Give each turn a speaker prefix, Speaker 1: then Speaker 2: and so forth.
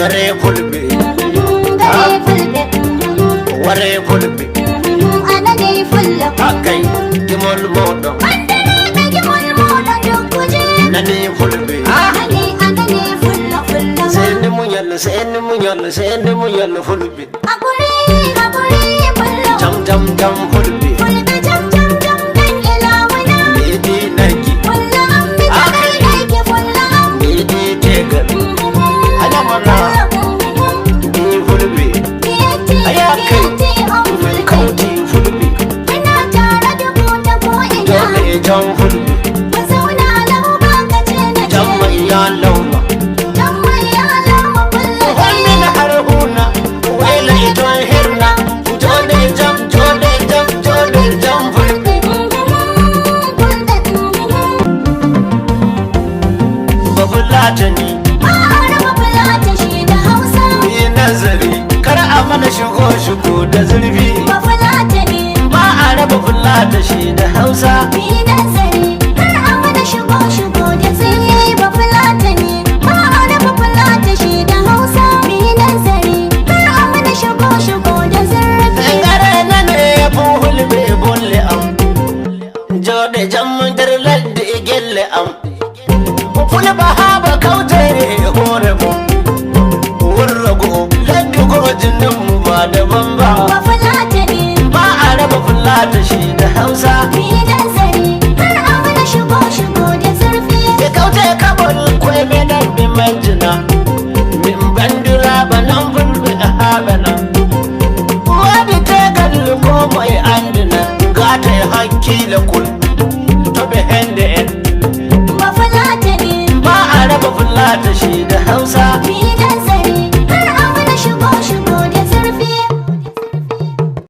Speaker 1: Gare fulbe.
Speaker 2: Gare fulbe.
Speaker 1: Ware fulbe.
Speaker 2: Anane fulla.
Speaker 1: Akai gimol moɗon.
Speaker 2: Bandiraɓe gimol moɗon dokkuje.
Speaker 1: Nani fulbe.
Speaker 2: Anane anane fulla fulla.
Speaker 1: Seni muñal, seni muñal, seni muñal fulbe.
Speaker 2: Hakuri hakuri fulla.
Speaker 1: Jam jam jam fulbe.
Speaker 2: Fulɓe jam jam jam dan ilawuna.
Speaker 1: Midi naggi.
Speaker 2: Fulla am mi takai aiki fulla am.
Speaker 1: Midi tegal. Alamana. Ni fulbe.
Speaker 2: Yetti
Speaker 1: Ayakai.
Speaker 2: yetti on
Speaker 1: Min
Speaker 2: fulɓe.
Speaker 1: kauti fulbe.
Speaker 2: Muna tare da ku ta ko'ina.
Speaker 1: Dole jam fulbe.
Speaker 2: Mu zauna lau ba ka ce na ce.
Speaker 1: Jam mai ya lauma.
Speaker 2: Jam mai ya lauma fulla.
Speaker 1: Wannan harhuna. Waila iton hirna. Jole jam, jole jam, jole jam fulbe. Bafulatani.
Speaker 2: Ba a raba fulata shi da Hausa.
Speaker 1: Yi nazari. Kar a mana shigo shigo da zurfi.
Speaker 2: Ba fulatani.
Speaker 1: Ba a raba fulata shi da Hausa.
Speaker 2: Yi nazari. Kar a mana shigo shigo da zurfi. Ba fulatani. Ba a raba fulata shi da Hausa. Yi nazari. Kar a mana shigo shigo da zurfi.
Speaker 1: Ngare nane fulbe bolle am. Jode jam nder ladde gelle am. Fulba haba kautere hore mu. Wurrogo ladde go jinin mu ba daban ba.
Speaker 2: Ba fulatani.
Speaker 1: Ba a raba fulata shi da Hausa.
Speaker 2: Yi nazari. Kar a mana shigo shigo da zurfi.
Speaker 1: Ya kauce kabol kwai medan bi majina. Min bandira banan fulbe a habana. Wadi tegal ko mai andina. Gata ya hakkila kul.